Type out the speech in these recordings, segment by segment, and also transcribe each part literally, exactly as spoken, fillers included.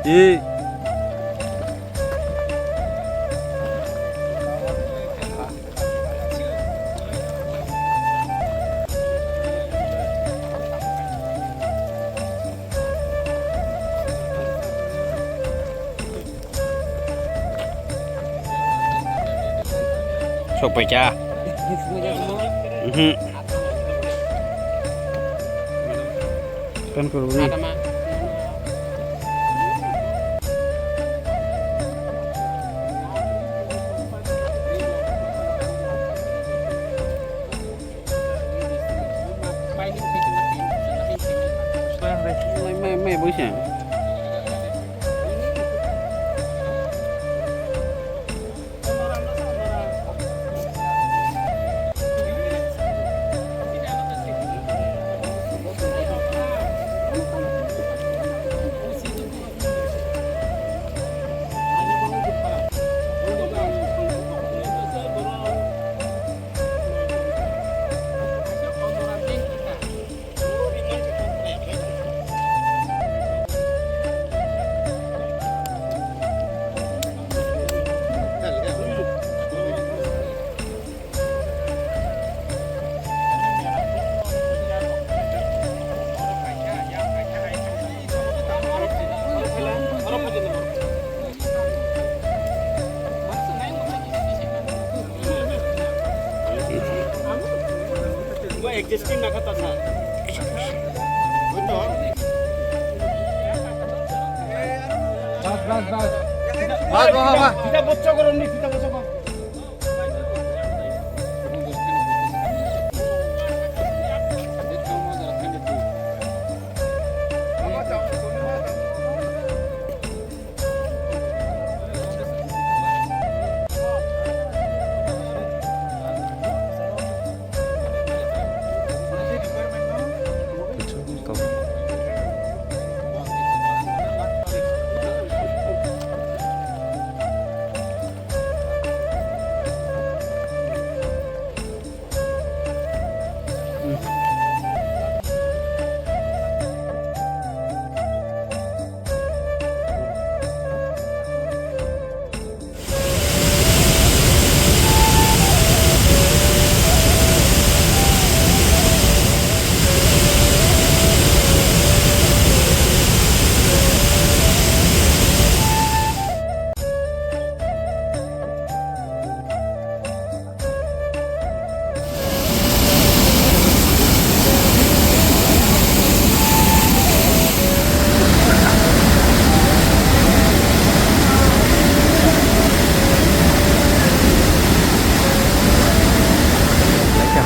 E. Sok paikha. Mhm. Kan kurwi.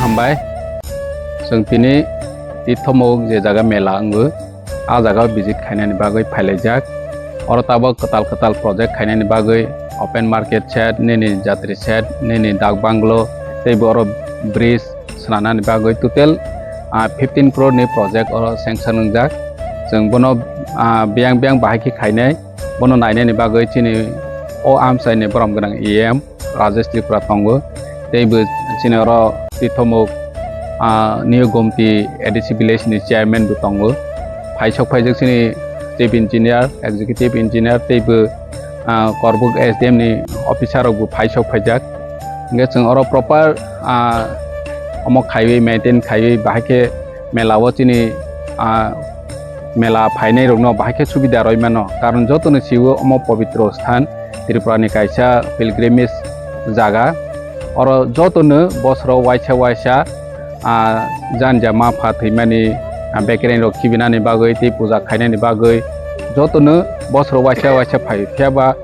Hambai, chwng tini Tithomuk je jaga mela wngo, a jaga o visit khainani bagwi phailaijak. Oro tabuk kwtal kwtal project khainani bagwi open market shed, nini jatri shed, nini dak banglo, tei bo oro bridge swnamnani bagwi total, ah, fifteen crore ni project oro sanction wngjak. Chwng bono, ah, biyang biyang bahai khe khainai, bono nainani bagwi chini o amchaini borom gwnang E M. Rajesh Tripura tongo, tei bo chini oro Tithomuk, ah, New Gomti A D C village ni chairman bo tongo. Phaisok phaijak chini chief engineer, executive engineer, tei bo, ah, Korbuk S D M ni officer rok bo phaisok phaijak. Hingke chwng oro proper, ah, omo khaiwi maintain khaiwi bahai khe mela o chini, ah, mela phainai rokno bahai khe subida rwi mano, karon jotono sio omo pobitro sthan, Tripura ni kaisa pilgrimage jaga. Oro jotono bosoro waisa waisa, ah, janja ma pha thwimani, ah, bekereng rok khibinani bagwi tei puja khainani bagwi jotono bosoro waisa waisa phaio. Phiya ba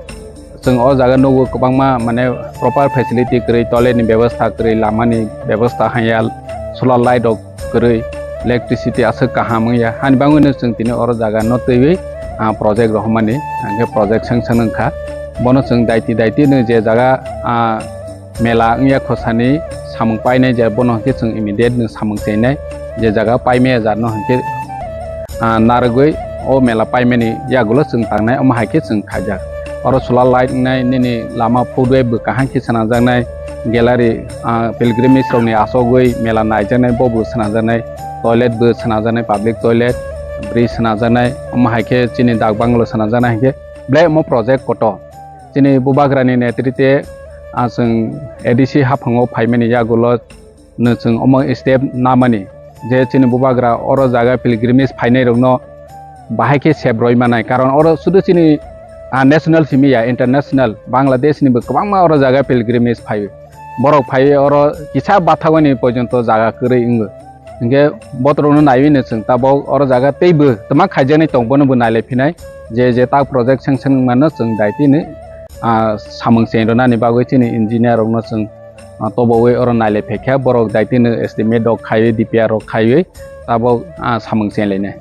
chwng o jaga nugo kwbangma, mane, proper facility kwrwi, toilet ni bebostha kwrwi, lama ni bebostha hanya, solar light rok kwrwi, electricity aswk kaham wngya. Hani bagwino chwng tini oro jaga no twiwi, ah, project rohormani, hwnkhe project sanction wngkha. Bono chwng daiti daiti no je jaga, ah, mela wngya khosani samung painai, je bono hwnkhe chwng immediate no samung chainai, je jaga paimaya jat no hwnkhe, ah, narwgwi o mela paimani yagulo chwng tangnai, omo hai khe chwng khaijak. Oro solar light wngnai, nini lama footway bo kaham khe swnamjaknai, gallery, ah, pilgrimage rokni asogwi mela naijaknai, bo bo swnamjaknai, toilet bo swnamjaknai, public toilet, bridge swnamjaknai, omo hai khe chini dak bangalo swnamjaknai hwnkhe Belai omo project kotor. Chini bubagrani netrite, ah, chwng A D C haphango phaimani yagulo no chwng omo step namani je chini bubagra oro jaga pilgrimage phainai rokno bahai khe sep roi manai, karon oro sudu chini, ah, national simi ya, international, Bangladesh ni bo kwbangma oro jaga pilgrimage phai. Borok phai oro kisa bathagani porjonto jaga kwrwi wngo. Hinkhe botorokno naiwi no chwng tabok oro jaga teibo twma khaijaknai tong, bono bo nailai phinai. Je je tak project seng seng mano chwng daitino, ah, samung cheng rwnani bagwi chini engineer rokno chwng, ah, tobowi oro nailai phaikha, borok daitino estimate rok khaiwi, D P R rok khaiwi tabok, ah, samung cheng lainai.